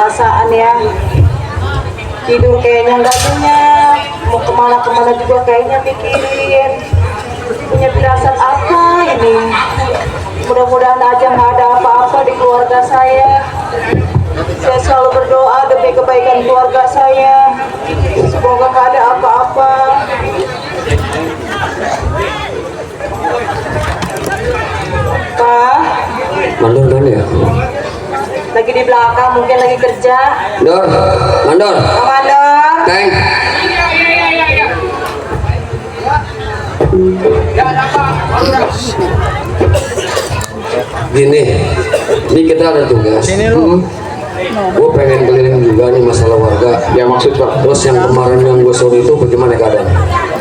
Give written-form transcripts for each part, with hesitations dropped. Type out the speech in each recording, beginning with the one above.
perasaan ya. Tidur kayaknya nggak punya, mau kemana-kemana juga kayaknya mikirin. Punya firasat apa ini? Mudah-mudahan aja nggak ada apa-apa di keluarga saya. Saya selalu berdoa demi kebaikan keluarga saya. Semoga nggak ada apa-apa. Pak, Mandor mana ya? lagi di belakang, mungkin lagi kerja. Mandor. Mandor. Teng. Gini, ini kita ada tugas. Gue pengen keliling juga nih masalah warga. Ya maksud Pak, Terus yang kemarin yang gue sore itu bagaimana keadaan?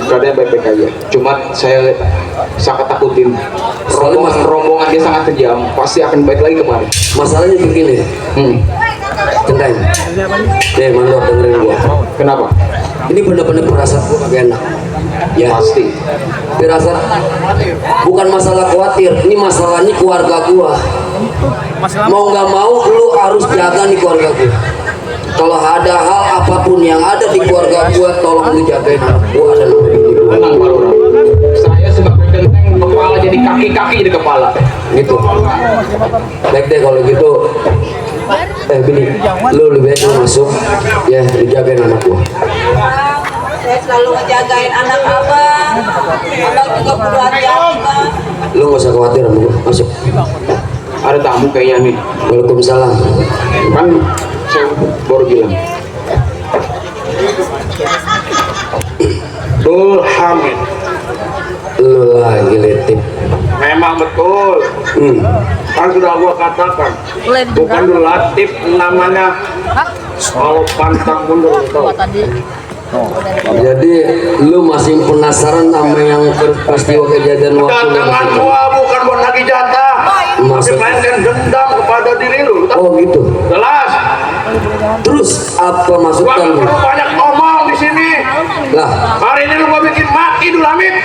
keadaan baik-baik aja. Cuma saya sangat takutin rombongan dia sangat kejam, pasti akan baik lagi kemarin. Masalahnya begini, Centeng. Mandor dengerin gue. Kenapa? Ini bener-bener perasaan gue kagak enak. Ya Pasti. firasat bukan masalah khawatir, ini masalahnya keluarga gua. Mau nggak mau lu harus jaga nih keluarga gua. Kalau ada hal apapun yang ada di keluarga gua, tolong lu jagain anak gua dan bini gua. Tenang Pak Lurah. Saya sebagai genteng kepala jadi kaki jadi kepala. Gitu. Baik deh kalau gitu. Bini, lu lebih baik lu masuk, ya dijagain anak gua. Saya selalu ngejagain anak abang. Abang juga perlu hati-hati, Bang. Lu nggak usah khawatir sama gua, masuk. Ada tamu kayaknya nih. Waalaikumsalam. Kan saya baru bilang. Betul Hamid. Lu lagi letip. Memang betul. Kan sudah gua katakan. Bukan Latif namanya. Kalau pantang mundur itu. Jadi lu masih penasaran sama yang peristiwa kejadian waktu Kedatangan gua bukan buat lagi jatah, tapi Maksud- mainkan dendam kepada diri lu. Oh gitu. Jelas. Terus apa Gua maksudnya nggak lu? perlu banyak ngomong di sini. Lah, Hari ini lu gua bikin mati dulu Hamid.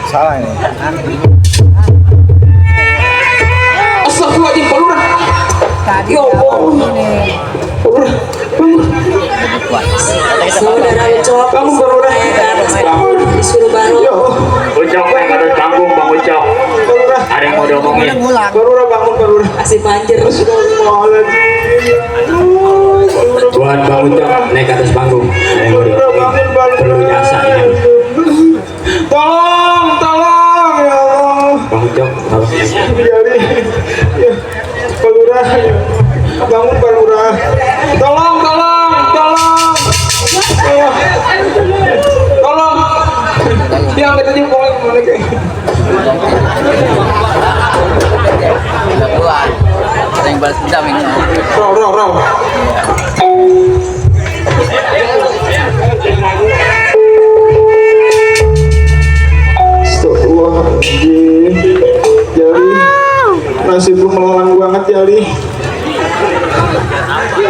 Salah ini. Astagfirullahaladzim, Pak Lurah. Ya Allah. Pak Lurah, bangun. Saudara Ucok, Bangun, Pak Lurah. Bangun. disuruh baru. Ya Allah. Ucok yang ada tanggung Bang Ucok. Pak Lurah. Ada yang mau diomongin. Pak Lurah, bangun, Pak Lurah. Kasih banjir. Buat Bang Ucok naik ke atas panggung. Ada yang mau diomongin. Perlu jasa ini. Tolong, tolong, ya Allah. Bang Ucok, tolong. Jadi, ya, Pak Lurah, bangun Pak Lurah. Tolong, tolong, tolong. Ya, tolong. Diangkat aja pokoknya kemana kayak. Ada yang balas dendam ini. Raw. Astagfirullahaladzim. Jadi nasib lu melalang banget Jali.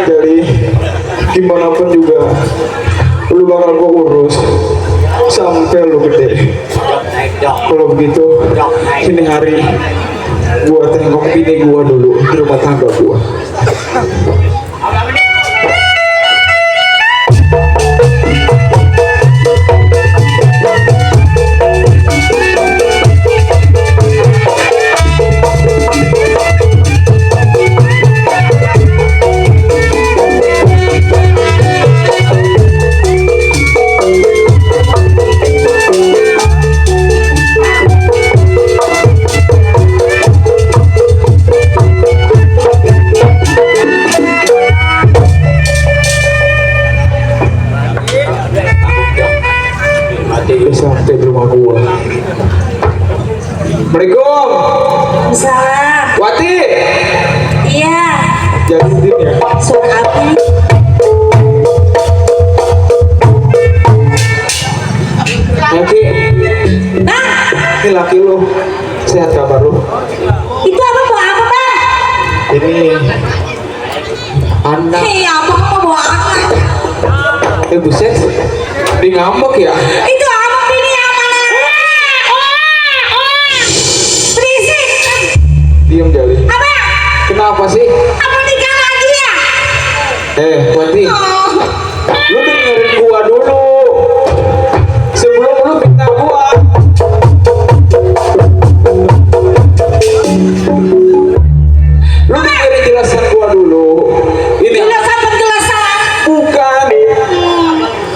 Jadi gimana pun juga lu bakal gua urus sampai lu gede. Kalau begitu ini hari gua tengok bini gua dulu di rumah tangga gua. Sampai di rumah gua. Assalamualaikum. Salah. Wati. Iya. Jadi din ya. Suara api. Wati. Bang, Ini laki lu. Sehat kabar lu? itu apa bawa apa bang? Ini anak. Hei, apa mau bawa apa? Buset. Dia ngambek ya. Itu apa ini yang mana? Berisik. Diam Jali. Apa? Kenapa sih? Apa nikah lagi ya? Wati. Oh. Lu dengerin gua dulu. Sebelum lu minta gua. Lu dengerin jelasan gua dulu. Ini Jelasan penjelasan. bukan.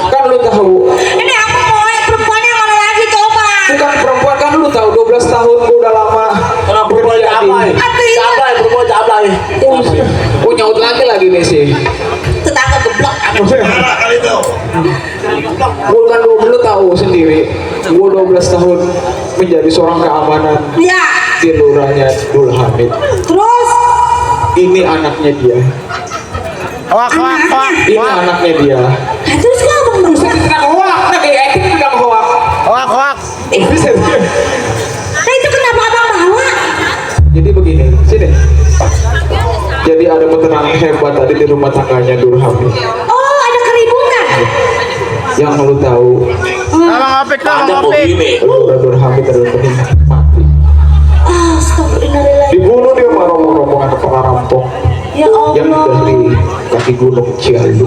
Kan lu tahu. Ini apa mau perempuan yang mana lagi coba? Bukan perempuan kan lu tahu 12 tahun gua udah lama. Kenapa perempuan bekerja di- cabai? Cabai, perempuan cabai. Punya lagi lagi nih sih. Tetangga geblok. Gua kan lu tahu sendiri. Gua 12 tahun menjadi seorang keamanan Ya. di lurahnya Dul Hamid. Terus Ini anaknya dia. Hoak. Ini anaknya dia. nah, terus kamu Bisa diterang hoak, nah kayak etik pegang hoak. Hoak. Bisa. Nah itu kenapa abang bawa? Jadi begini, sini. Jadi ada peternak hebat tadi di rumah tangganya Dul Hamid. Oh ada keributan. Yang lu tahu, Abang Opik tuh, Ada Abang Opik. begini. Dul Hamid adalah penyakit mati. Astagfirullahaladzim. Dibunuh dia sama rombongan kepala rampok Ya yang Allah. dari kaki gunung Cialu.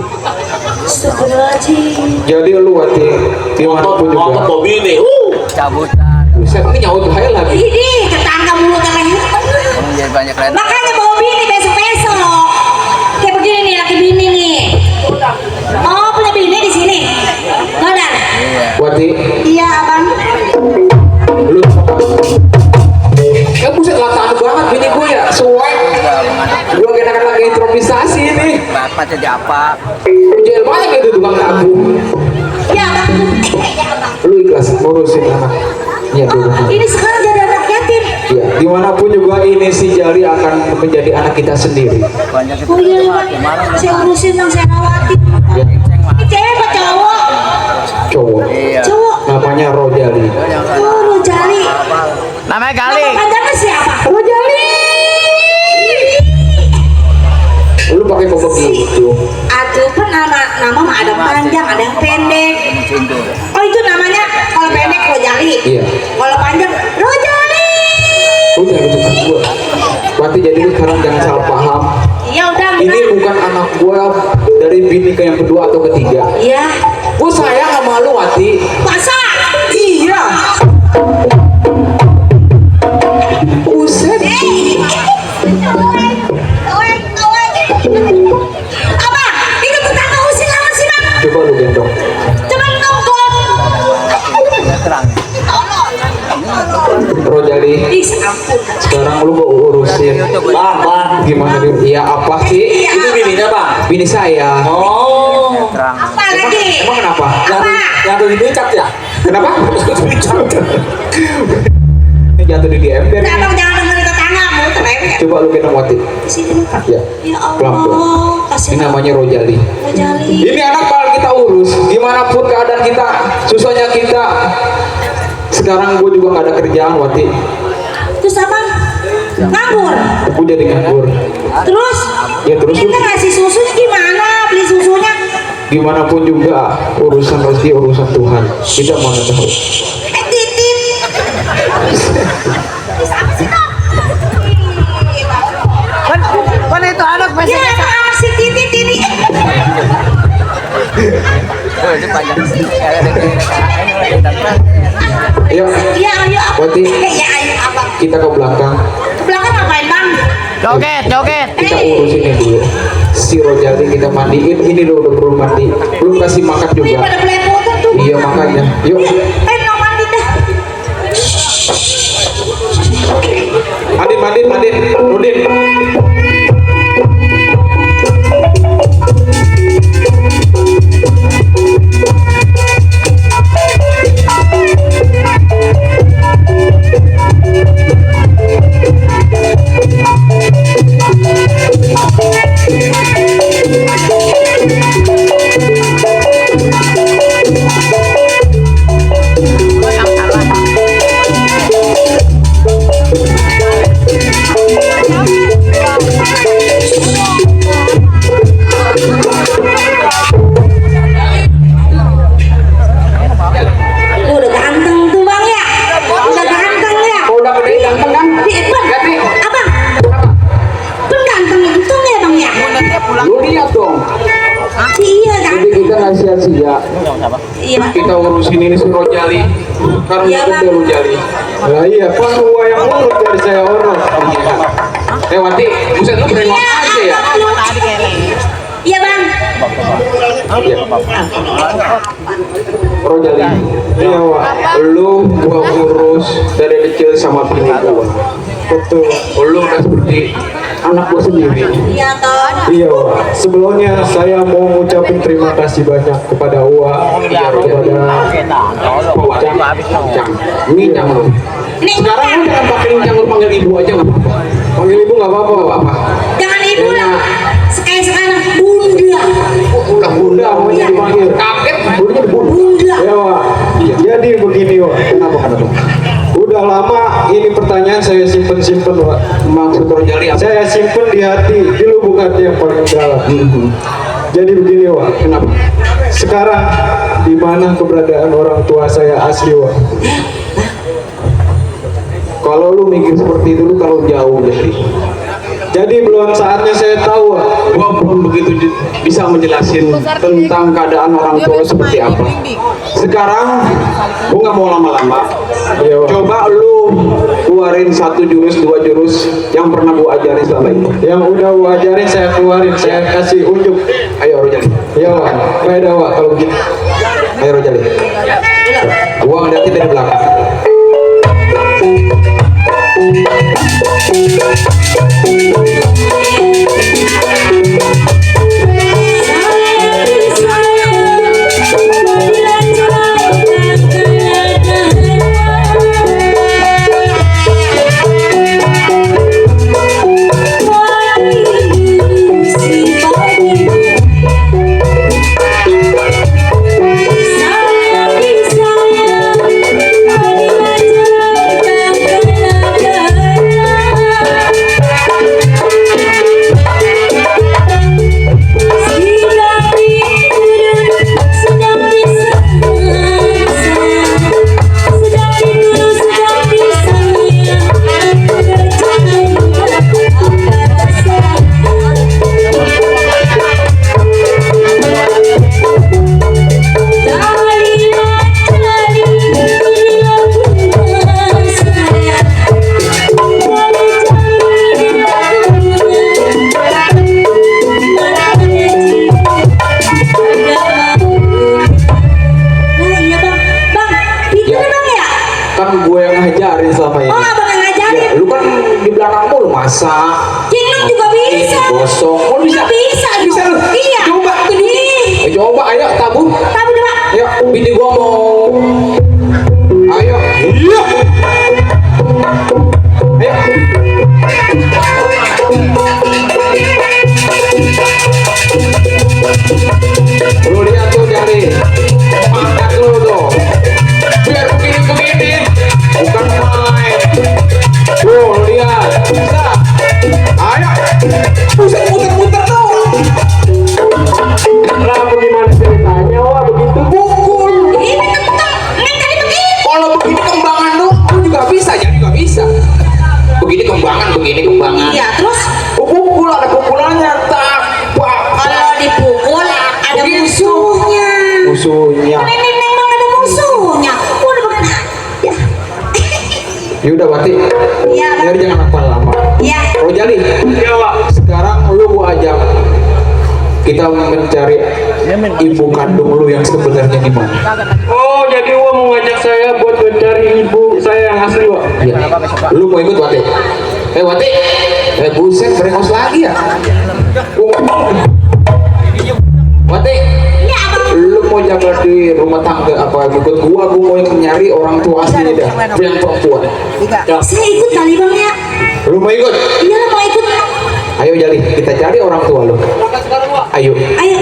Astagfirullahaladzim. Jadi lu Wati, dimanapun Motor juga. Bobi ini. Cabutan. Buset, ini nyaut bahaya lagi. Ini tetangga mulu katanya. Kamu jadi banyak lain. Makanya bawa bini besok-besok. Kayak begini nih laki bini nih. Oh punya bini di sini. Benar. Wati, Iya abang. lu buset lataan banget bini gue ya, suai. Gue kena lagi improvisasi ini. Bapak jadi apa? Jual banyak itu tukang tabung. Ya abang. Ya abang. Lu ikhlas ngurusin anaknya dulu. Ini sekarang jadi anak yatim. Ya, dimanapun juga ini si Jali akan menjadi anak kita sendiri. Banyak itu. Oh iya bang. Saya urusin bang saya rawati. Ya, Ini cewek apa cowok? cowok. Iya. Cowok. Namanya Rojali. Oh Rojali. Namanya Nama Gali. panjangnya siapa? Rojali. Lu pakai kok begitu? Aduh kan nama mah ada panjang ada yang pendek. Oh itu namanya kalau pendek Rojali. Iya. ini sekarang jangan salah paham. Ya udah, Ini bukan anak gue dari bini ke yang kedua atau ketiga. Iya. Gue sayang sama lu, Wati. Masa? Iya. Buset. Apa? Itu tetangga usir lama sih, Bang. Coba lu gendong. Coba nongkrong. Terang. Rojali, Ih, ampun. sekarang lu mau urusin. Bang. Gimana dia? Iya apa sih? Itu bininya bang. Bini saya. Oh. Terang. Apa lagi? Emang kenapa? Yang dibecat ya? Kenapa? Ini jatuh di ember. Udah, Bang, jangan dengerin tetanggamu, terewek. Coba lu gendong Wati. Sini. Ya. Ya Pelan-pelan. Allah, kasih Ini namanya Rojali. Rojali. Ini anak bakal kita urus. Gimana pun keadaan kita, susahnya kita. Sekarang gue juga gak ada kerjaan, Wati. Terus apa? Nganggur. Gue jadi nganggur. Terus? Ya terus Kita lu, ngasih susu gimana? Beli susunya? gimana pun juga urusan rezeki urusan Tuhan. Kita mana tahu. Titip. Terus apa sih, Dok? Kan itu anak Ya, masih. sama si Titip ini. Oh, itu panjang. Ayo, Iya, ayo. Wati. Ya, ayo, Abang. kita ke belakang. Ke belakang ngapain, Bang? Joget, joget. Kita urusin ini dulu. Si Rojali kita mandiin. Ini dulu belum mandi. Belum kasih makan Wih, juga. pada belepotan tuh. Iya makanya. Yuk. No mandi dah. Mandi. Udin. Lu udah ganteng tuh, Bang, ya? Udah ganteng ya? Oh, udah gede ganteng kan? Bang, Ganti. Abang. Bang ganteng itu ya, Bang, ya? Lu lihat dong. Iya, Jadi ganteng. kita nggak sia-sia. Iya. Kita urusin ini si Rojali. Karena Iya, itu Bang. dia Rojali. Nah iya, kan gua yang urut dari saya urut. Wati, buset lu berengok aja ya. Iya, Bang. Rojali. Iya, Wak. Lu gua urus dari kecil sama bini gua. Betul. Lu udah seperti anak gua sendiri. Iya, toh. Iya, Wak. Sebelumnya saya mau ngucapin terima kasih banyak kepada Wak, kepada Cang. Ini Cang lu. Ini Sekarang lu jangan pakai Cang, lu panggil ibu aja nggak apa-apa. Panggil ibu nggak apa-apa. jangan ibu lah. Sekarang bunda. Udah bunda mau dipanggil. Kaget, bunda bunda. Bunda. Ya, Wak. Jadi begini, Wak. Kenapa? Udah lama ini pertanyaan saya simpen Wak. Maksud Rojali apa? Saya simpen di hati, di lubuk hati yang paling dalam. Jadi begini, Wak. Kenapa? Sekarang di mana keberadaan orang tua saya asli, Wak? Kalau lu mikir seperti itu, lu terlalu jauh jadi belum saatnya saya tahu, Wak. Gua belum begitu bisa menjelasin tentang keadaan orang tua seperti apa. Sekarang gua nggak mau lama-lama. Coba lu keluarin 1 jurus 2 jurus yang pernah gua ajarin selama ini. Yang udah gua ajarin saya keluarin, saya kasih unjuk. Ayo Rojali. Ya, Wak. Beda, Wak, kalau gitu. Ayo Rojali. Gua ngeliatin dari belakang. Sayang kan gue yang ngajarin selama ini. Oh, abang yang ngajarin. Ya, lu kan di belakang mulu masak. Jinglong juga bisa. Gosong. Oh bisa. Bisa Bisa lu. dong. Iya. Coba. Ih. Coba ayo tabung. Tapi coba. Ayo, bini gua mau. Ayo. Iya. Ayo. Lu lihat tuh dari mata lu tuh. Biar begini-begini. Bukan main. Tuh, lu lihat. Bisa. Ayo. Buset muter-muter dong. Lah bagaimana ceritanya? Wah begitu pukul. Ini tetap. Neng tadi begitu. Kalau begini kembangan dong, lu juga bisa, jadi juga bisa. Begini kembangan. Iya, terus Pukul ada pukulannya, tak. kalau dipukul ada musuhnya. Musuhnya. Nenek memang ada musuhnya. Udah bukan. Ya. Yaudah Wati. Iya, Bang. Biar jangan hafal lama. Iya. Oh jadi. Sekarang lu gua ajak kita mencari ibu kandung lu yang sebenarnya di mana? Oh, jadi Wah mau ngajak saya buat mencari ibu saya yang asli, Wah. Iya. Lu mau ikut Wati? Wati. Buset, berengos lagi ya? Wati. Iya, Abang. Lu mau jaga di rumah tangga apa ikut gua mau nyari orang tua aslinya dah yang perempuan. Saya ikut kali Bang ya. Lu mau ikut? Iya lah mau ikut. Ayo Jali, kita cari orang tua lu. Ayo. Ayo.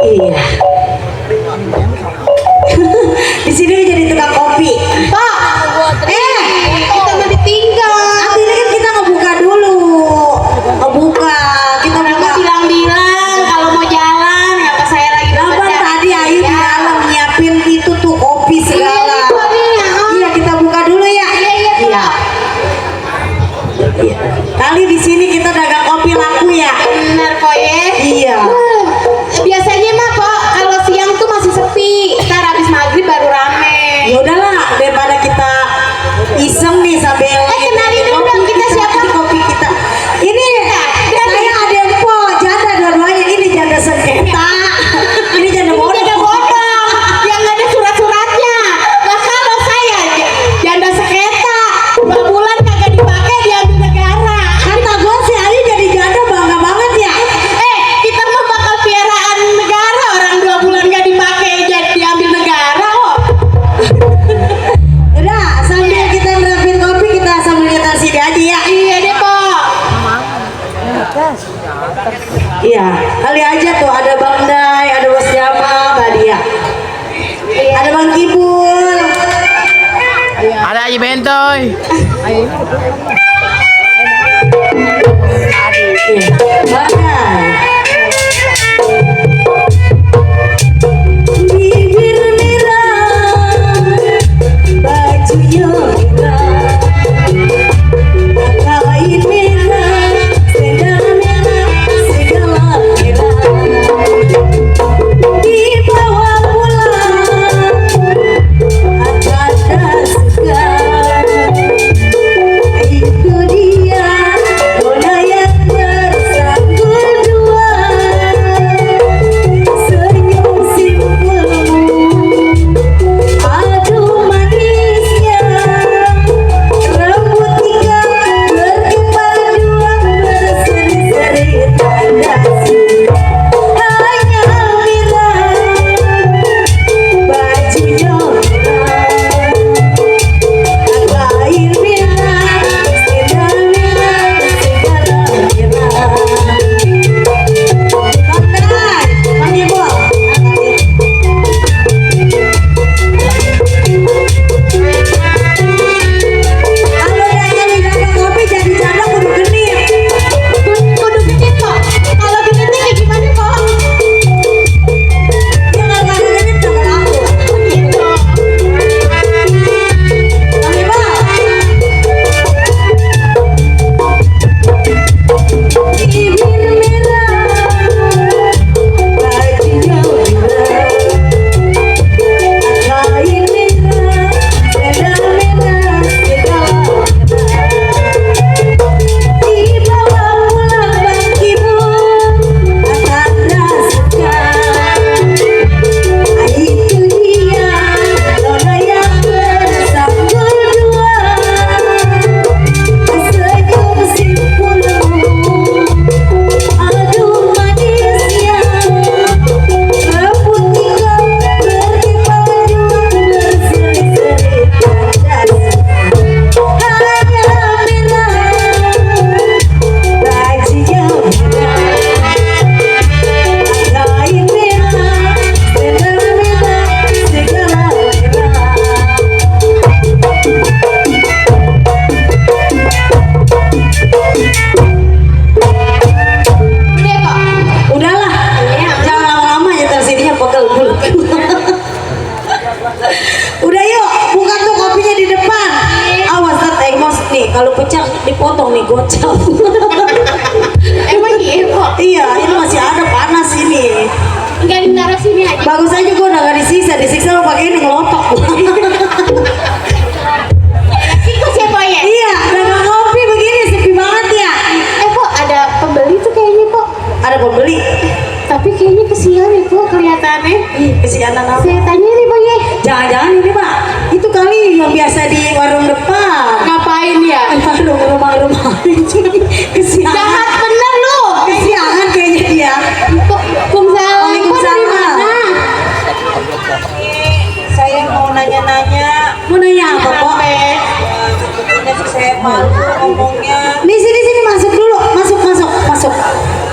Iya. Di sini jadi tukang kopi. Pak. Kita mau ditinggal. Akhirnya kan kita ngebuka dulu. Ngebuka. Kita buka. Bilang-bilang kalau mau jalan ya pas saya lagi Abang tadi Ayu di dalam nyiapin itu tuh kopi segala. Iya kita buka dulu ya. Iya. Kali di sini kita dagang kopi laku ya. Benar kok ya. Iya. Biasanya mah kok kalau siang tuh masih sepi. Ntar habis maghrib baru rame. Ya udahlah daripada kita iseng nih sambil kenalin dulu dong, kita siapa? di kopi kita. Ini saya ada Empo, janda dua-duanya. Ini janda sengketa. Ini janda Ini bodoh. janda bodong yang ada surat-suratnya. Nah kalau saya janda seketa 2 bulan kagak dipakai diambil negara. Kata gue si Ayu jadi janda bangga banget ya. Kita mah bakal piaraan negara, orang 2 bulan gak dipakai jadi diambil negara kok. Udah sambil kita nerapin kopi kita sambil kita sini aja ya. Iya deh kok. Iya kali aja tuh ada Bang Dai, ada Bos Jama, Mbak Dia. Ada Bang Kibul. Ada Haji Bentoy. Bang Dai. Bibir merah, bajunya merah, kain merah, sendal merah, segala merah. Dibawa pulang, ada suka. Itu dia, nona yang bersama. pakai ini ngelotok. Ikut ya Boy ya? Iya, dagang kopi begini sepi banget ya. Kok ada pembeli tuh kayaknya kok. Ada pembeli. Tapi kayaknya kesian ya kok kelihatannya. Kesianan apa? Saya tanya nih Boy ya. Jangan-jangan ini Pak, itu kali yang biasa di warung depan. Ngapain ya? Aduh, rumah-rumah. Kesianan. Jahat bener lu. Kesianan kayaknya dia. Waalaikumsalam. Kok dari mana? Saya mau nanya-nanya. Mau nanya apa kok? Sebetulnya sih saya malu ngomongnya. Di sini masuk dulu, masuk.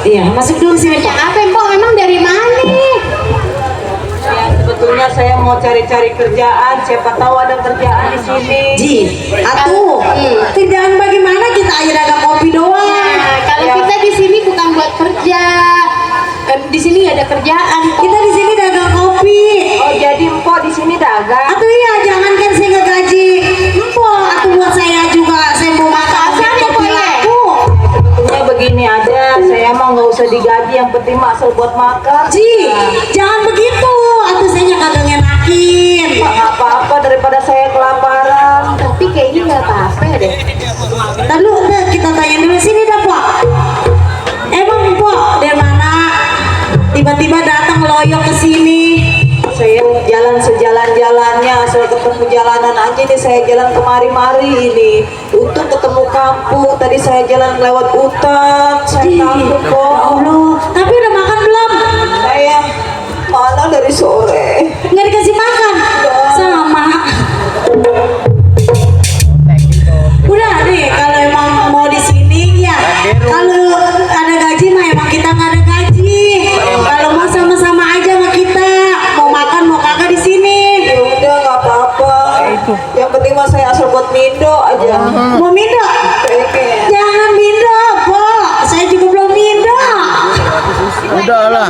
Iya, masuk dulu sini Ya Pak. apa Empok? Emang dari mana nih? Ya, sebetulnya saya mau cari-cari kerjaan. Siapa tahu ada kerjaan di sini. Ji, atuh. Kerjaan bagaimana kita aja dagang kopi doang. Nah, kalau Ya. kita di sini bukan buat kerja. Di sini ada kerjaan. Kita di sini dagang kopi. Oh, jadi Empok di sini dagang? Atuh iya, jangankan saya ngegaji Empok, atuh buat saya juga, saya mau makan Pasar ya, kopi Boy, ya? laku. Sebetulnya begini aja, saya mah nggak usah digaji, yang penting mah asal buat makan. Ji, jangan begitu, atuh saya kagak ngenakin. Nggak apa-apa daripada saya kelaparan. Tapi kayaknya nggak apa-apa deh. Lalu kita tanya dulu sini dah Pak. Emang Pak dari mana? Tiba-tiba datang loyok ke sini. Saya jalan sejalan-jalannya, asal ketemu jalanan aja nih, saya jalan kemari-mari ini untuk ketemu kampung. Tadi saya jalan lewat hutan, saya takut kok. Allah. Tapi udah makan belum? Saya mana dari sore. Nggak dikasih makan? Sama. Udah deh, kalau emang mau di sini ya, kalau ada gaji mah emang kita nggak ada gaji. Kalau mau sama-sama aja sama kita, mau makan mau kagak di sini. Ya udah nggak apa-apa. Yang penting mah saya asal buat mindo aja. Mau mindo? Jangan mindo, Pok. Saya juga belum mindo. Udah lah.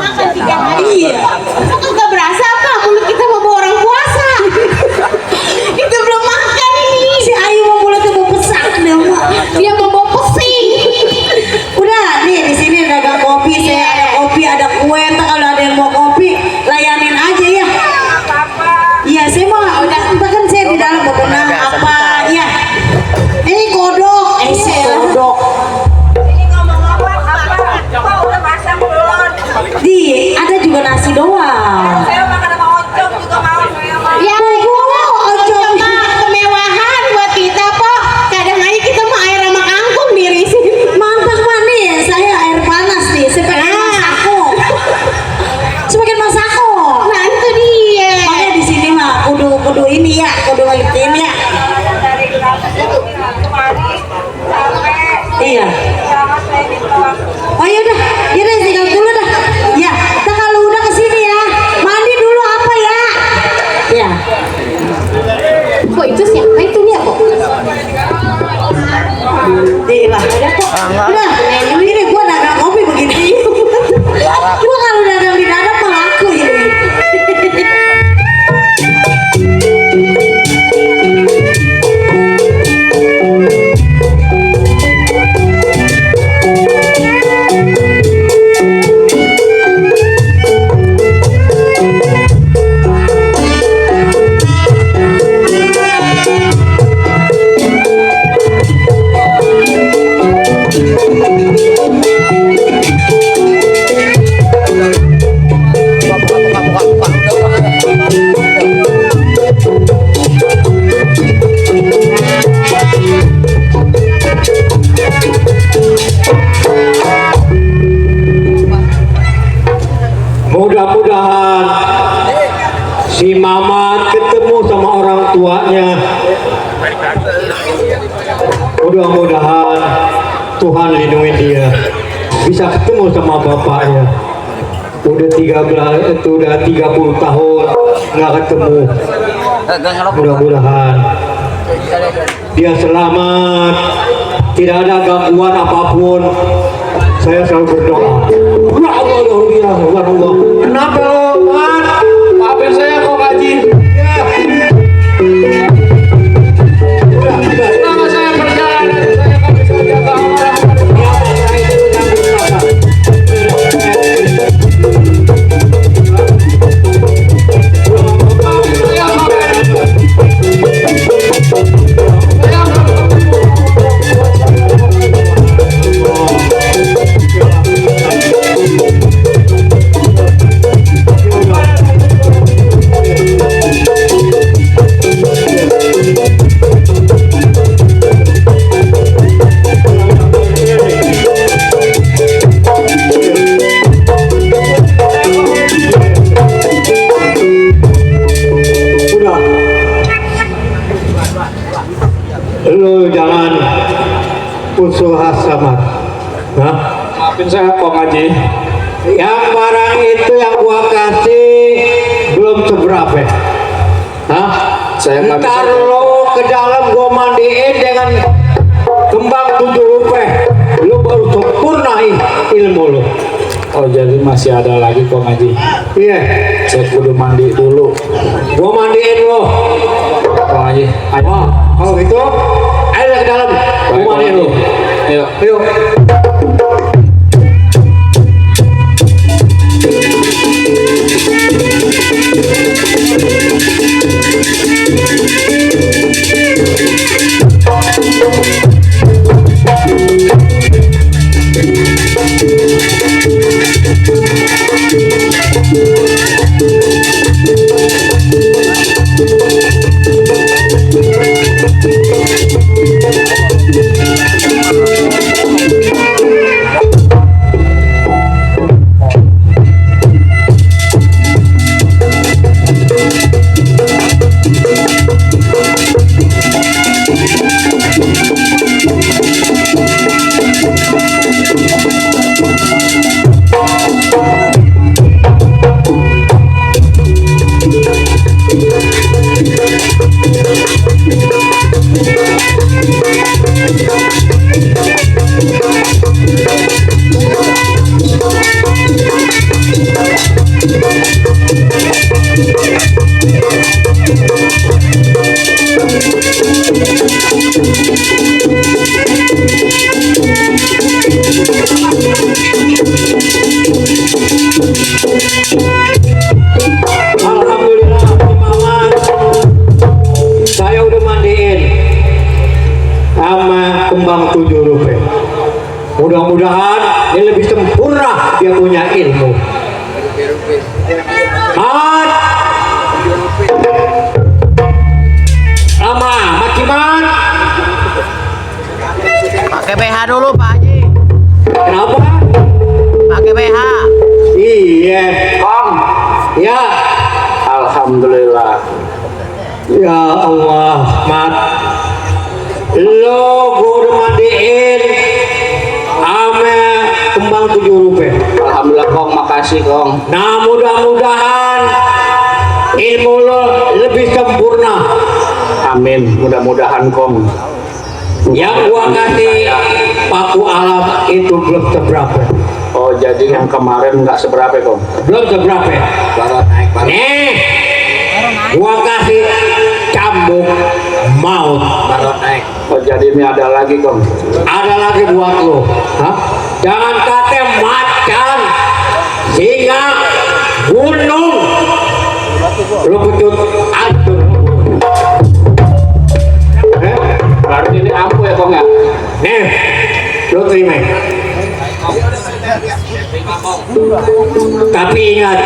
Iya. Kok nggak berasa apa? Mulut kita mau bawa orang puasa. Kita belum makan ini. Si Ayu mau mulutnya mau pesak deh, Mak. Dia mau bawa pusing. Udah nih di sini dagang kopi, saya ada kopi, ada kue. Entah kalau ada yang mau kopi, layanin aja ya. Iya, saya mau udah entah kan saya di dalam mau benang apa ya. Ini kodok, kodok. Ini ngomong-ngomong apa? Kok udah masak belum? Di ada juga nasi doang. Saya makan sama oncom juga mau. Ya, oncom mah kemewahan buat kita, Pok. Kadang aja kita mah air sama kangkung dirisin. Mantap mah nih, saya air panas nih, sebagai masako. Sebagai masako. Nah, itu dia. Makanya di sini mah kudu ini ya, kudu ini ya. Iya. Oh yaudah, tinggal dulu dah. Ya, kita kalau udah kesini ya, mandi dulu apa ya? Ya. Kok itu siapa itu nih, Pok? Lah, udah. Ini gua dagang kopi begini. Gua kalau dagang di dalam mah laku ini. Mudah-mudahan si Mamat ketemu sama orang tuanya. Mudah-mudahan Tuhan lindungi dia, bisa ketemu sama bapaknya. Udah 30 tahun nggak ketemu. Mudah-mudahan dia selamat, tidak ada gangguan apapun. Saya selalu berdoa. Ya Allah, ya Allah. Kenapa lo, Mat? Maafin saya kok Haji. Ya. Selama saya perjalanan, saya akan bisa jaga orang. Ya, saya itu yang berkata. Samad? Hah? Maafin saya Kong Haji. Yang barang itu yang gua kasih belum seberapa. Hah? Saya nggak Ntar bisa. lo ke dalam gua mandiin dengan kembang 7 rupiah. Lo baru sempurnain ilmu lo. Oh jadi masih ada lagi Kong Haji. Iya, Saya kudu mandi dulu. gua mandiin lo. Kong Haji. Ayo. Kalau gitu, ayo ke dalam. Gua mandiin lo. Ayo. Ayo. Alhamdulillah, Mamat. Saya udah mandiin sama kembang 7 rupiah. Mudah-mudahan dia lebih sempurna dia punya ilmu. Mat, lama, makiman. Pakai BH dulu Pak Haji. Kenapa? Pakai BH. Iya, Kong. ya, Alhamdulillah. ya Allah, Mat. Lo gua udah mandiin sama kembang 7 rupiah. Alhamdulillah Kong, makasih Kong. Nah, mudah-mudahan ilmu lo lebih sempurna. Amin. Mudah-mudahan Kong. Yang gua kasih paku alam itu belum seberapa. Oh jadi yang kemarin nggak seberapa Kong. Belum seberapa. Barat naik, barat. Nih, gua kasih cambuk maut. Barat naik. Oh jadi ini ada lagi Kong. Ada lagi buat lo. Hah? Jangan kata macan, singa, gunung. Lo pecut ancur. Berarti ini ampuh ya Kong ya. Nih, lo terima. Tapi ingat,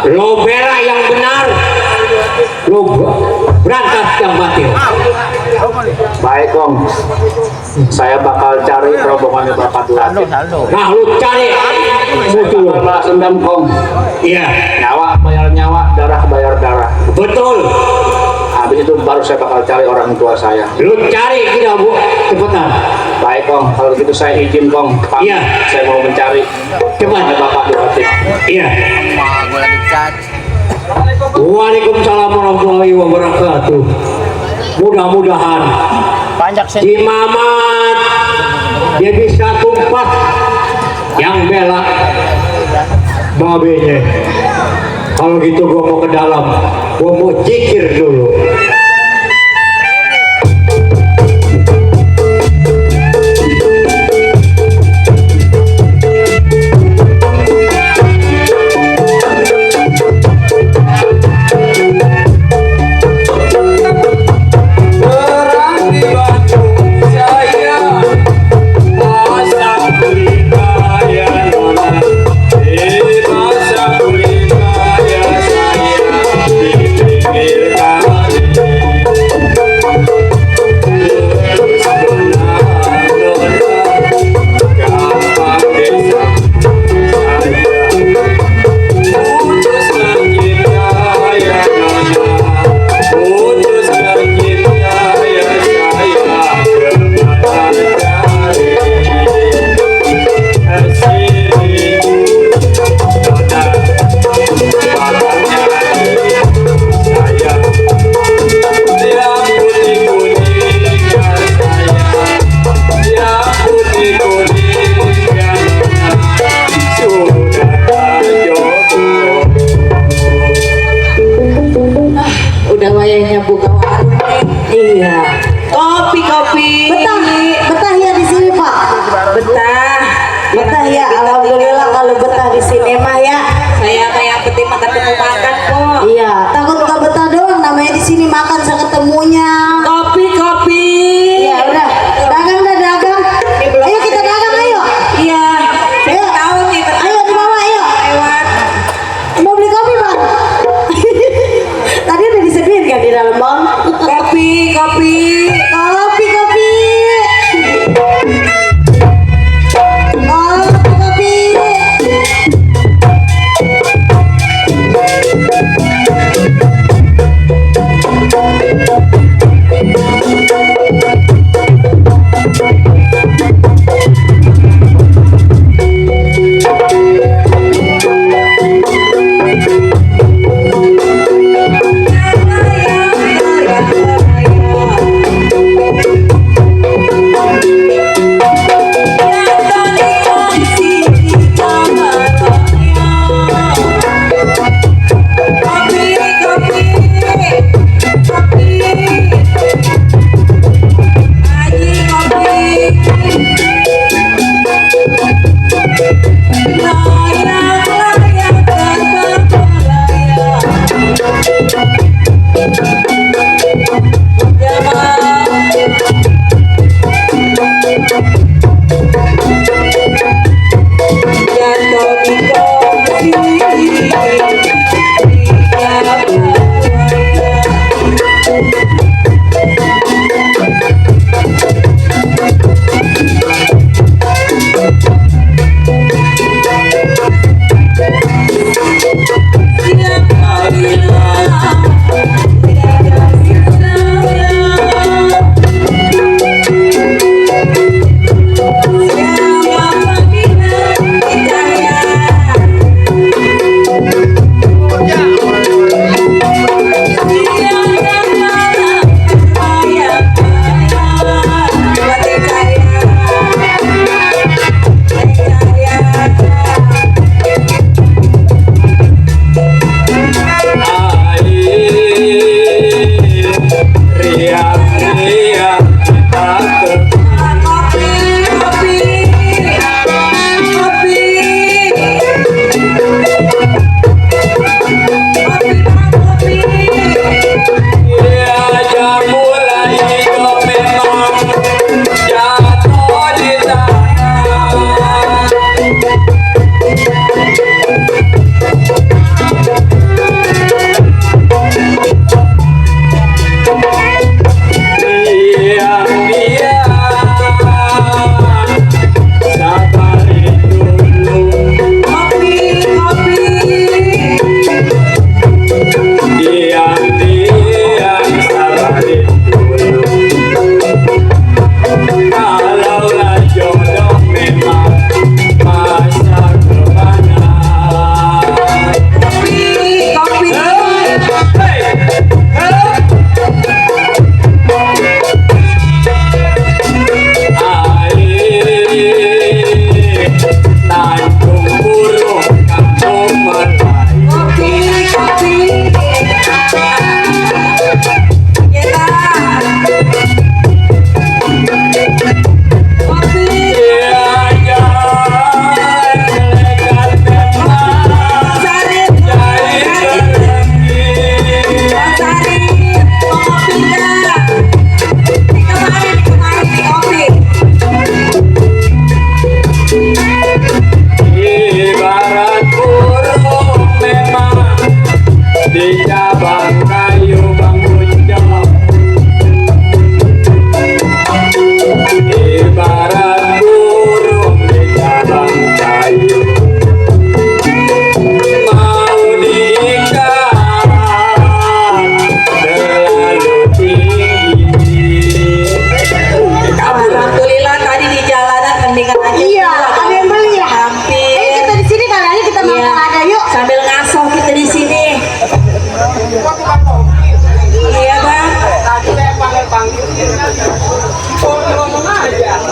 lo bela yang benar, lo berangkat yang batil. Baik Kong. Saya bakal cari rombongannya Bapak Duati. Nah, lo cari musuh lo. Balas dendam Kong. Iya, Nyawa bayar nyawa, darah bayar darah. betul. Habis itu baru saya bakal cari orang tua saya. Lo cari kita bu, cepetan. Baik Kong, kalau gitu saya izin Kong. Pak, Iya. saya mau mencari Cepat. Bapak Duati. Iya. Wah, gue lagi cat. Waalaikumsalam warahmatullahi wabarakatuh. Mudah-mudahan Panjak si sendiri. Mamat dia bisa tumpah yang bela babenya. Kalau gitu gua mau ke dalam, gua mau zikir dulu. Saya mau makan kok. Iya, takut nggak betah doang. Namanya di sini makan seketemunya. Kopi. Iya udah, dagang dah dagang. Ayo kita dagang ayo. Iya. Ayo. Tahu nih. Ayo di bawah ayo. Lewat. Mau beli kopi bang? Tadi udah disediain kan di dalam bang? Kopi. Kopi.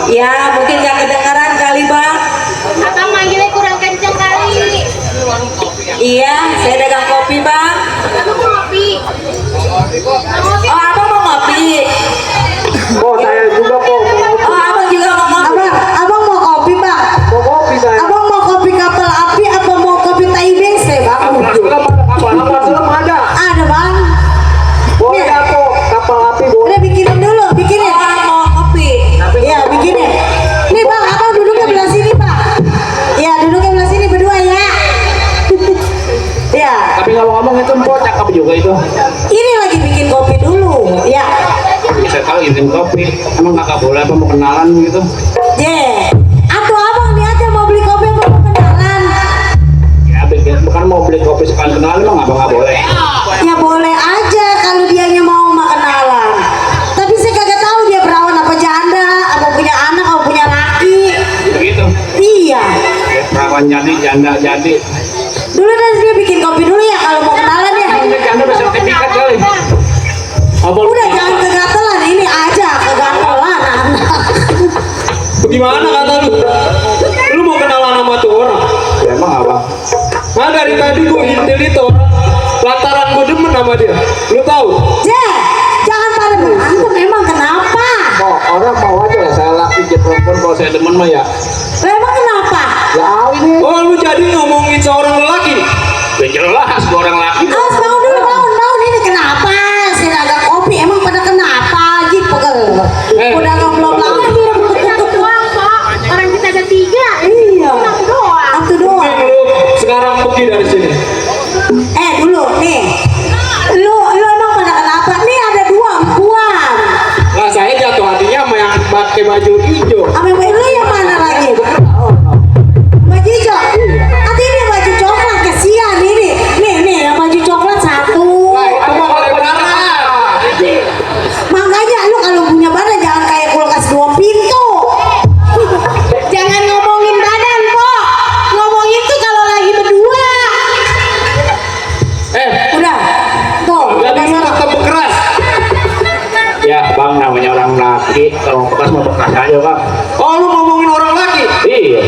Ya, mungkin gak kedengaran kali, Bang. Akang manggilnya kurang kenceng kali. Iya, saya dagang kopi, Bang. Aku mau ngopi. Oh, Abang mau ngopi. Oh, saya juga kok. Oh, Abang juga mau ngopi. Abang mau kopi, Bang. Mau kopi saya. Abang mau kopi kapal api apa mau kopi taibeng, Bang? Apa juga itu. Ini lagi bikin kopi dulu. Ya. Saya tahu izin kopi. Emang kakak boleh apa mau kenalan gitu? Atau abang nih aja mau beli kopi apa mau kenalan? Ya bukan mau beli kopi sekali kenalan emang abang nggak boleh. Ya boleh aja kalau dianya mau kenalan. Tapi saya kagak tahu dia perawan apa janda, apa punya anak, apa punya laki. Begitu. Iya. Ya, perawan jadi, janda jadi. Dulu dia bikin kopi dulu ya kalau mau kenalan ya. Janda udah sertifikat kali. Udah jangan kegatelan, ini aja kegatelan anak. Bagaimana kata lu? Lu mau kenalan sama tuh orang? Ya, emang abang. Nah dari tadi gue intil itu orang. Lantaran gue demen sama dia. Lu tahu? Jangan pada berantem, emang kenapa? Mau orang mau aja lah saya laki dia perempuan kalau saya demen mah ya. Emang kenapa? Ya ini. Oh lu jadi ngomongin seorang lelaki? Ya jelas gua orang laki. Awas bangun dulu, bangun ini kenapa? Saya agak kopi, emang pada kenapa? Gitu pegel. Udah ngobrol lagi. Orang kita ada 3. Iya. Satu doang. Mending lu sekarang pergi dari sini. Dulu nih. Lu emang pada kenapa? Nih ada 2 empuan. Nah saya jatuh hatinya sama yang pakai baju hijau. Sama lu yang mana lagi? Baju hijau. Nanti ini baju coklat kesian ini. Nih yang baju coklat 1. Nah itu mah kalau beneran. Makanya lu kalau punya badan jangan kayak kulkas 2 pintu. Jangan ngomongin badan, Pok. Ngomongin tuh kalau lagi berdua. Udah. Tuh, Jadi lu tetap keras. Ya bang namanya orang laki kalau bekas mau bekas aja bang. Oh lu ngomongin orang laki? Iya.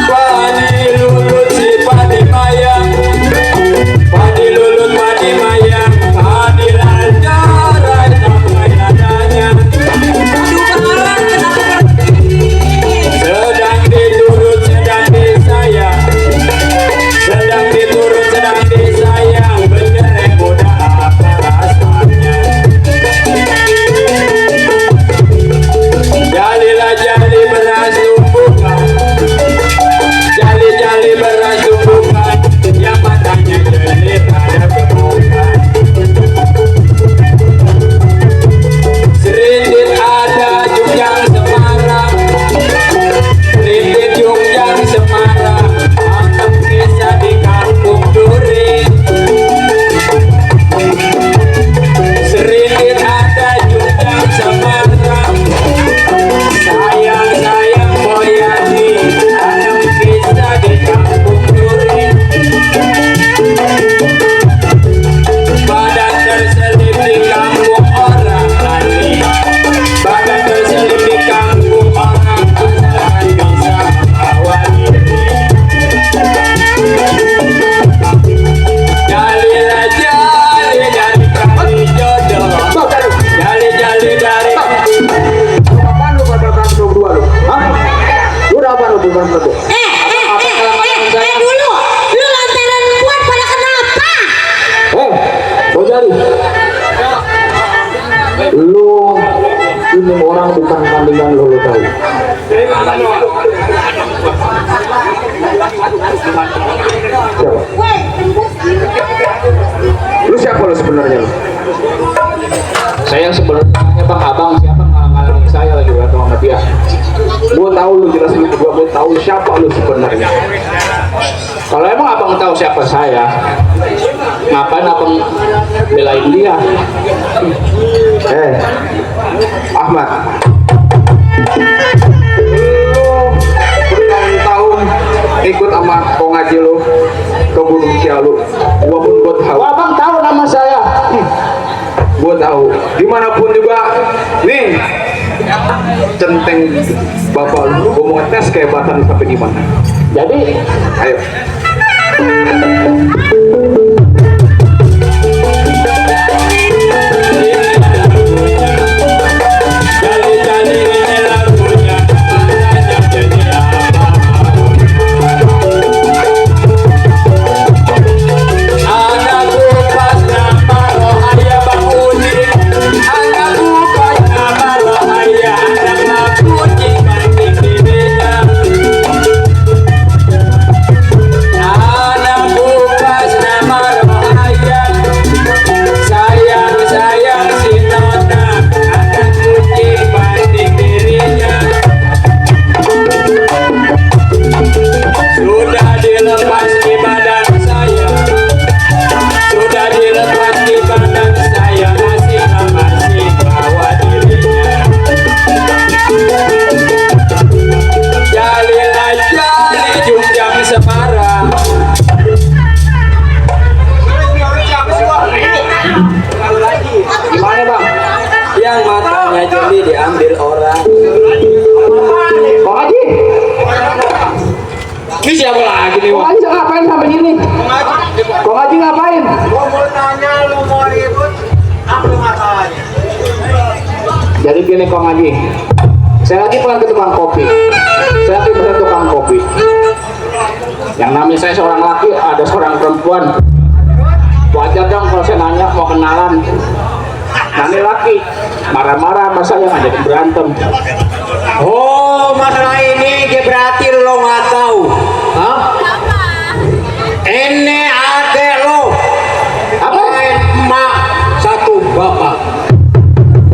Padi lulut si padi mayang, padi lulut padi mayang, padi lancar raja mayadanya. Sedang diturut sedang disayang, sedang diturut sedang disayang, berjerek muda apa rasanya. Jalilah jali beras tumbukan, jali-jali beras tumbukan, yang matanya jernih ada kebukan. Serindit ada junjang Semarang, serindit junjang Semarang, makan kisah di kampung duri. Serindit ada junjang Semarang, sayang Boyani, tanam kisah di kampung duri. Badan terselip di kampung orang lain, badan terselip di kampung orang tak bisa membawa diri. Jalilah jali dari kali jodoh, jali-jali dari. Apaan lu pada berantem berdua lu? Hah? Lu udah apa lu berantem berdua? Dulu. Lu lantaran kuat pada kenapa? Kau jadi. Lu ini orang bukan tandingan lu tahu. Siapa? Lu siapa lu sebenarnya lu? Saya sebenarnya bang abang siapa ngalang saya lagi berantem sama dia. Gua tahu lu jelas lu juga gua tahu siapa lu sebenarnya. Kalau emang abang tahu siapa saya, ngapain abang belain dia? Ahmad, lu bertahun-tahun ikut sama kong ngaji lu ke Gunung Cialu. Gua pun buat tahu. Abang tahu nama saya. Gua tahu. Dimanapun juga, nih centeng bapak lu. Gua mau ngetes kehebatan sampai di mana. Jadi, ayo. Jali-jali ini lagunya, hanya jadi apa? Anakku Jadi gini Kong Haji, saya lagi pulang ke tukang kopi. Saya lagi pesan tukang kopi. Yang namanya saya seorang laki, ada seorang perempuan. Wajar dong kalau saya nanya mau kenalan. Nanti laki marah-marah sama saya ngajakin berantem. Oh, masalah ini dia berarti lo nggak tahu. Hah? Ini adek lo. Apa? Emak satu bapak.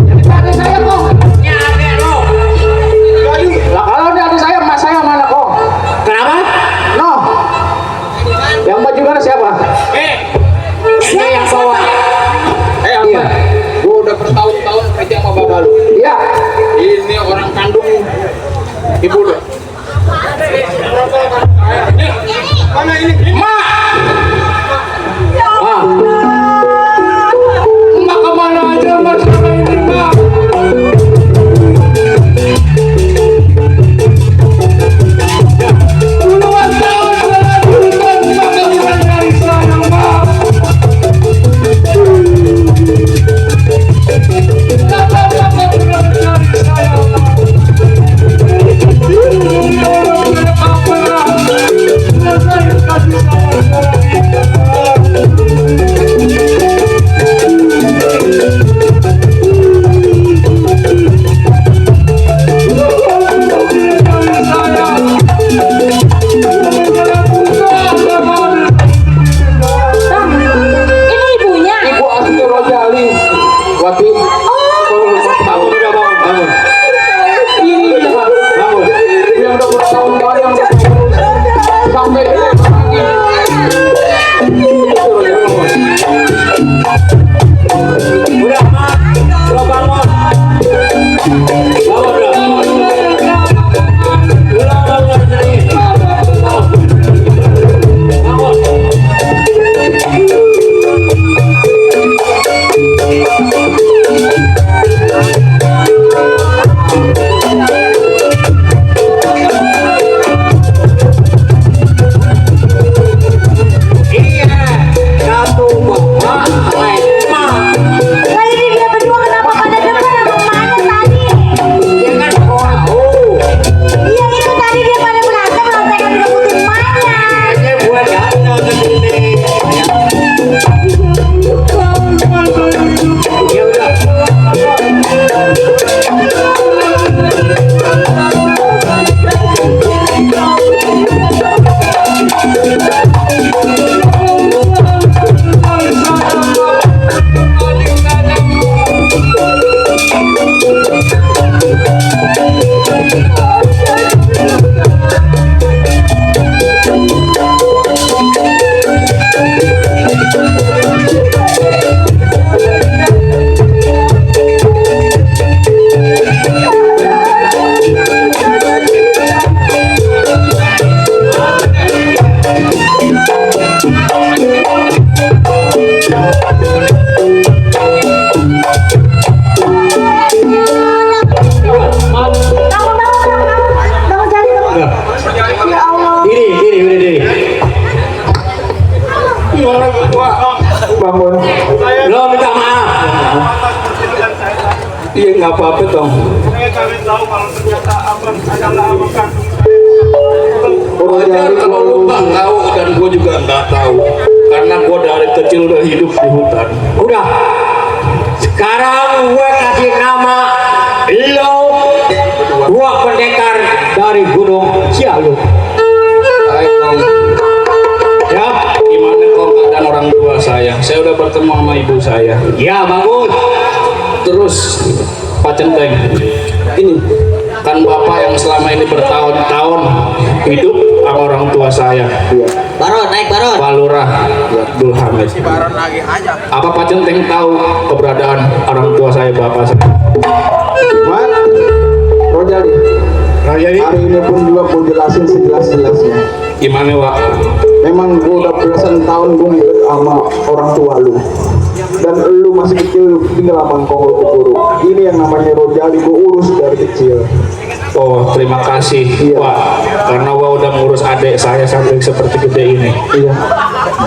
Ini ada saya kok. Ini adek lo. Lah kalau ini ada saya, emak saya mana kok? Kenapa? No. Yang baju mana siapa? Ini yang bawa. Iya. Gue udah bertahun-tahun kerja sama bapak lu. Iya. Ini orang kandung ibu lu. Mana ini? Mak! Ah, Mak kemana aja masalah ini, Mak? Puluhan tahun berlalu, Mak gak bisa nyari saya, Mak. Ini ibunya. Ibu asli Rojali. Wati. bangun udah bangun. Ini dia. Bangun. Yang udah bertahun-tahun yang sampai ini lagi. Udah, Mak. Udah bangun. Bangun udah. Udah bangun dari. Bangun. Iya, satu bapak, lain emak. Lah ini dia berdua kenapa pada depan sama emaknya tadi? Dia kan tahu. Iya itu tadi dia pada berantem lantai kan direbutin emaknya. Dia buat datang ke sini. Ya udah. Bangun jali bangun. Ya Allah. Diri, udah diri. Bangun. Lo minta maaf. Iya nggak apa-apa dong. Wajar kalau lu nggak tahu dan gue juga nggak tahu karena gue dari kecil udah hidup di hutan. Udah. Sekarang gue kasih nama lo dua pendekar dari Gunung Cialu. Baik Kong, Ya, gimana Kong keadaan orang tua saya? Saya udah bertemu sama ibu saya. ya bagus. Terus Pak Centeng, ini kan bapak yang selama ini bertahun-tahun hidup sama orang tua saya. Baron, naik Baron. Pak Lurah Abdul Hamid. Apa Pak Centeng tahu keberadaan orang tua saya bapak saya? Mat, Rojali. Nah, jadi Hari ini pun juga gue jelasin sejelas-jelasnya. Gimana Pak? Memang gue udah belasan tahun gue ngikut sama orang tua lu. Dan lu masih kecil tinggal sama kong lu keburu. Ini yang namanya Rojali gue urus dari kecil. Oh terima kasih Iya. Pak, karena gua udah ngurus adik saya sampai seperti gede ini. Iya.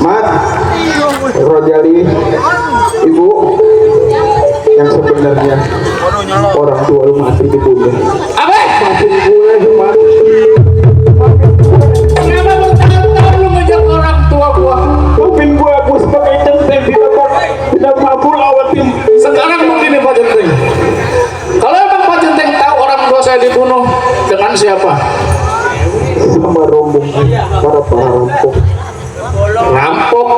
Mat, Rojali, ibu yang sebenarnya orang tua lu mati dibunuh. Apa? Maafin gue, mati. Kenapa bertahun-tahun lu ngejar orang tua gua? Maafin gue, aku sebagai centeng tidak mampu lawan tim. Sekarang begini Pak Jenteng. Kalau emang Pak Jenteng tahu orang tua saya dibunuh, dengan siapa? Sama rombongan para perampok Rampok.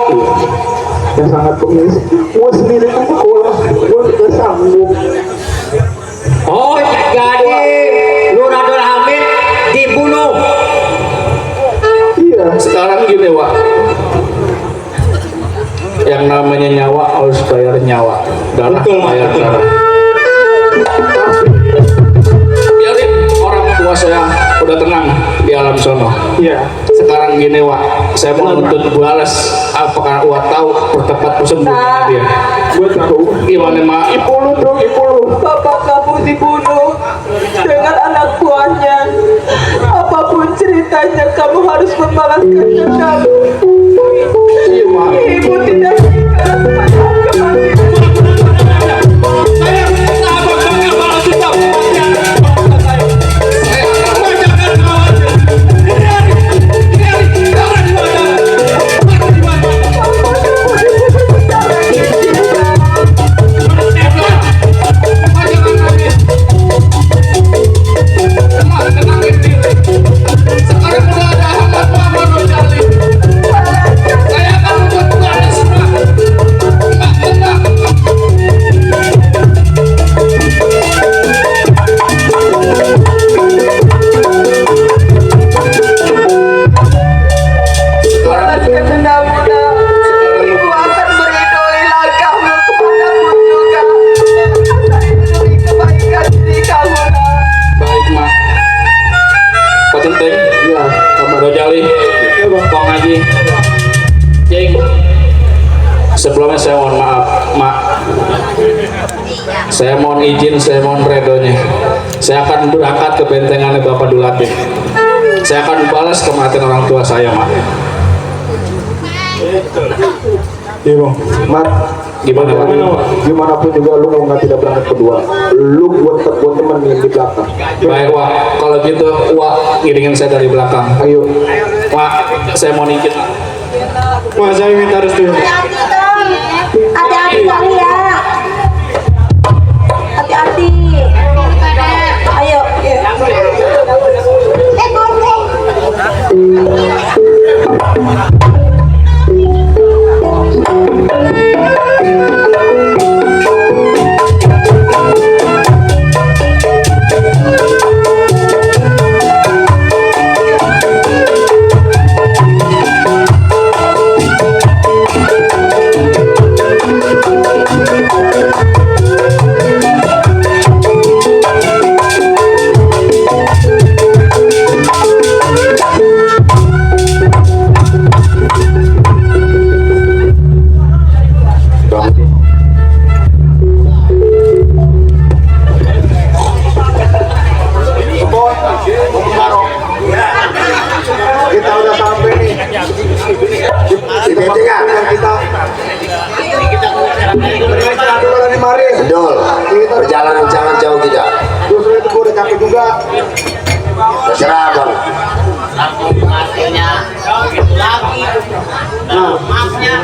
yang sangat pengemis. Gue sendiri pun sekolah, gue tidak sanggup. Oh, jadi lu Radul Hamid dibunuh. Iya, Sekarang gini Wak, yang namanya nyawa harus bayar nyawa, darah bayar darah. Biarin orang tua saya udah tenang di alam sono. iya. Sekarang gini Wak, saya mau nuntut balas. Apakah Wak tahu pertempat persembunyian dia? Gue tahu. Gimana Mak? Ipulu dong, Ipulu. Bapak kamu dibunuh dengan anak buahnya. Apapun ceritanya, kamu harus membalaskan dendam. Ibu tidak ingat pada kematian. Sekarang udah ada hamba-hamba Jali. Saya akan buat balas Balaskan dendammu, nak. Ibu akan beridoilah kamu kemanapun juga. Akan demi kebaikan diri kamu, nak. Baik Mak. Pak Centeng, Iya, sama Bro Jali, Bang Haji, Cing. Sebelumnya saya mohon maaf, Mak. Saya mohon izin, saya mohon redonya. Saya akan berangkat ke bentengannya Bapak Dulatin. Saya akan balas kematian orang tua saya, Mak. Iya bang, Mat, Gimana, Mak? gimana pun juga lu mau nggak tidak berangkat kedua, lu buat temen yang di belakang. Baik, Wak. Kalau gitu, Wak, iringin saya dari belakang. Ayo, Wak, saya mau izin. Wah saya minta restu. Hati-hati kali ya. Hati-hati. Ayo. Kita udah sampai nih. Di bentengan kita. Kita dulu di mari. Betul. Perjalanan jangan jauh kita. Justru itu gue udah capek juga. Terserah Bang. Hasilnya begitu lagi. Maafnya,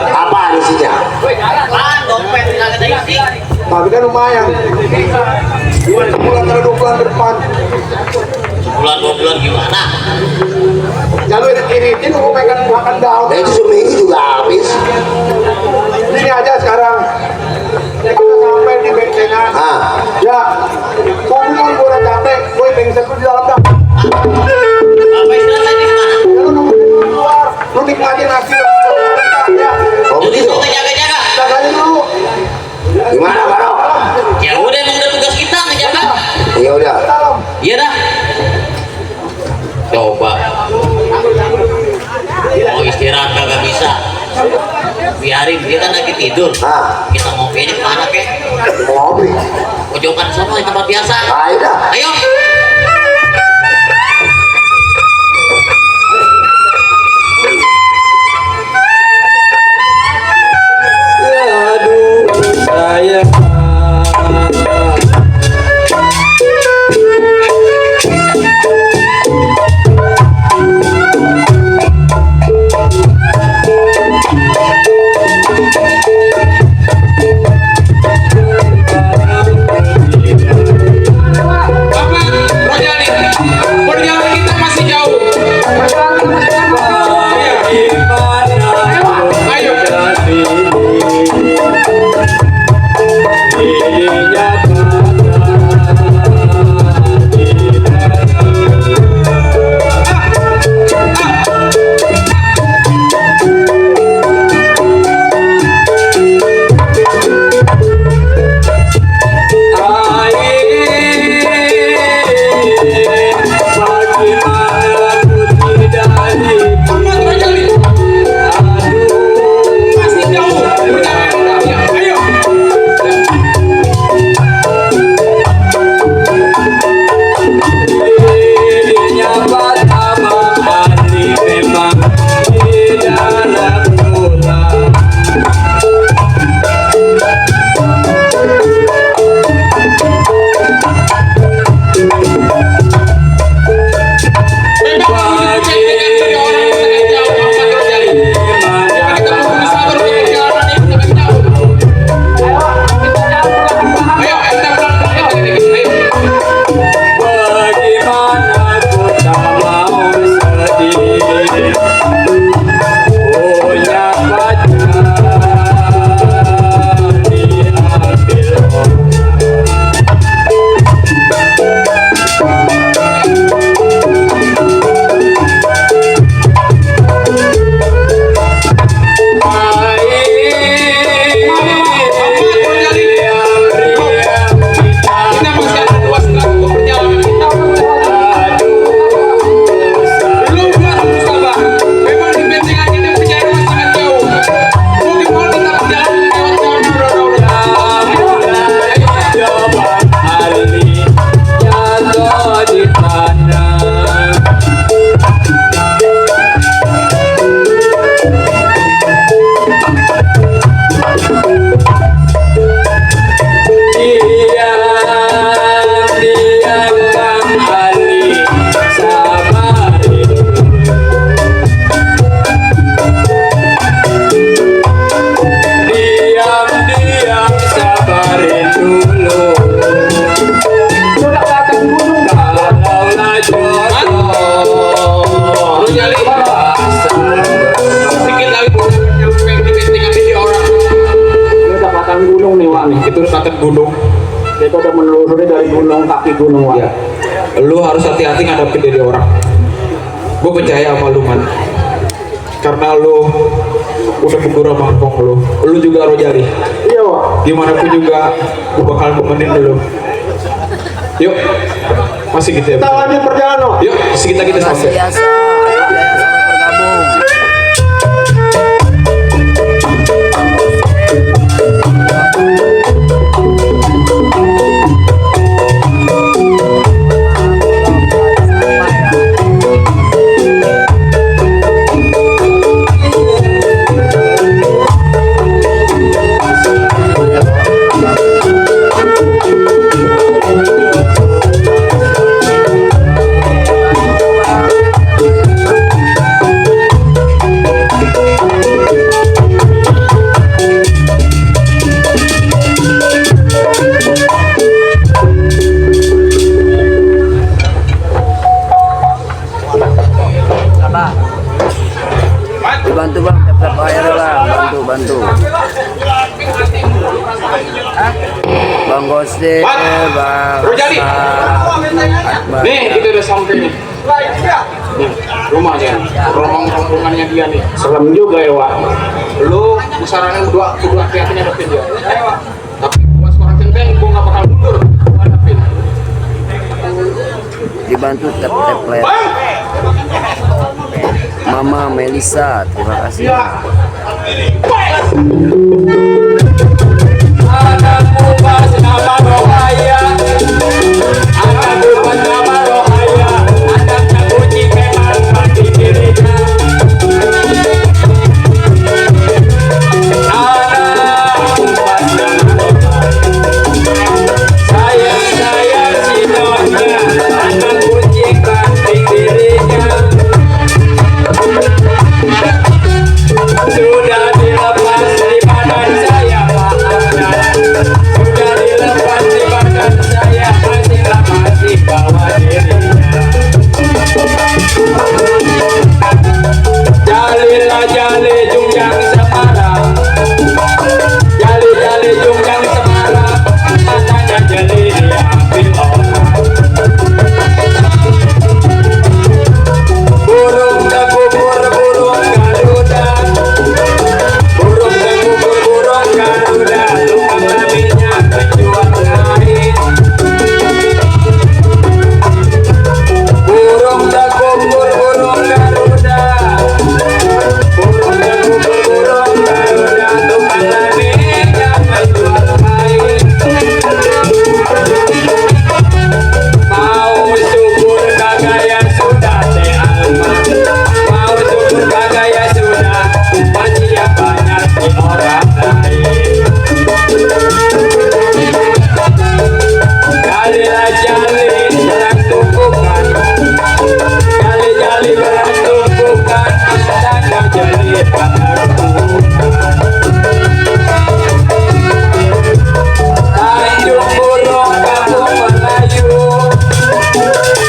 Apa isinya? dompet tidak ada isi. Tapi kan lumayan. Bulan ada 2 bulan ke depan. Bulan 2 bulan gimana? Jalur kiritin lu makan daun. Nah itu seminggu juga habis. Ini aja sekarang. Kita sampai di bentengan. Ah, Ya, ngomong gue udah capek. Gue bensin gue di dalam dah. Apa istilahnya di mana? Ya lu nungguin dulu keluar. Lu nikmatin hasil. Ya, oh begitu. Kita jaga-jaga. jagain dulu. Gimana Baro? Ya udah, emang udah tugas kita ngejaga. Ya udah. Dalam. Iya dah. Coba. Mau istirahat kagak bisa. Biarin, dia kan lagi tidur. Ah, Kita ngopi aja kemana kek? mau ngopi. Pojokan sana di tempat biasa. Ayo dah. Ayo. Aduh, saya gunung kaki gunung Wak. Lu harus hati-hati ngadepin diri orang. Gue percaya sama lu, Man, karena lu udah gugur sama engkong lu juga Rojali. Iya, Wak. Gimana pun juga gue bakal nemenin lu. Yuk, masih gitu ya. Kita lanjut perjalanan, Wak. Yuk, kita sampai. biasa bergabung. Dibantu bang, tap air lah, bantu. Bang Goste, bang Rojali. Akbar. Nih, kita udah sampai nih. Nih, rumahnya, rombongannya dia nih. Serem juga ya, Wak. Lu musaranin berdua hati-hati ngadepin dia. Tapi gua seorang centeng, gua gak bakal mundur. Gua hadapin. Dibantu tap layar. Mama Melisa, terima kasih. Anakku bernama Rohaya, anakku bernama Rohaya, anaknya kucing memang mati dirinya. Anakku bernama Rohaya, sayang si Nonya, anak kucing mati dirinya. Sudah dilepas di badan saya, maafkan. Sudah dilepas di badan saya, masih bawa dirinya. Jali jungjang semarang, jali jungjang semarang, matanya jeli diambil orang. Burung terkubur burung Garuda, burung terkubur burung Garuda, tukang laminya penjual lain. Burung terkubur burung Garuda, burung terkubur burung Garuda, tukang laminya penjual lain. Mau syukur kagak ya sudah teh alma, mau syukur kagak ya sudah, masih yang banyak di orang lain. Jali berang tumpukan, jali berang tumpukan, tangga jali pangarku. Tanjung Burung Kampung Melayu,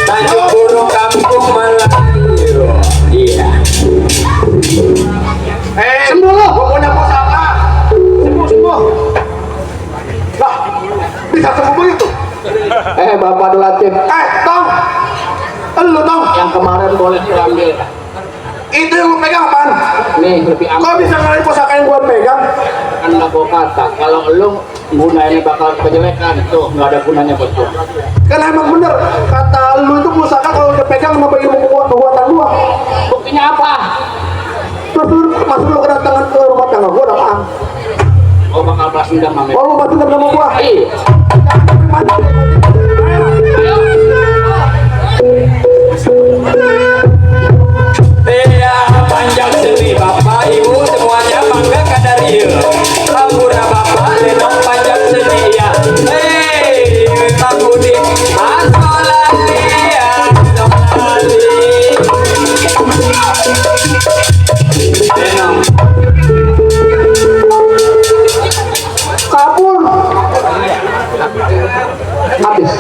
Tanjung Burung Kampung Melayu. Iya. Sembuh lo. Gua punya pusaka. Sembuh. Lah, bisa sembuh begitu? Bapak Dulatin, Tong. Lu Tong. yang kemarin boleh diambil. Itu yang lu pegang apaan? Nih, lebih aman. Kok bisa ngalih pusaka yang gua pegang? Kan nggak gua kata, kalau lu gunainnya bakal kejelekan, tuh nggak ada gunanya buat gua. Kan emang bener. Kata lu itu pusaka kalau udah pegang sama ilmu kekuatan gua. Buktinya apa? Terus lu masuk lu kedatangan ke rumah tangga gua ada apaan? Oh, bakal balas dendam sama Oh, lu pasti dendam sama gua. Iya. Iya, panjang seni Bapak Ibu semuanya banggakan dari Lampura Bapak lenong panjang seni ya. Hei, Pak Budi, Asolali ya, Asolali. Lenong. Kabur. Habis.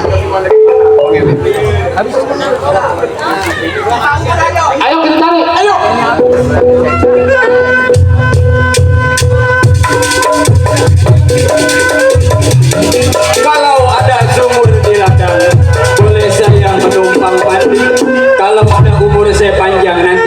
umur saya panjang nanti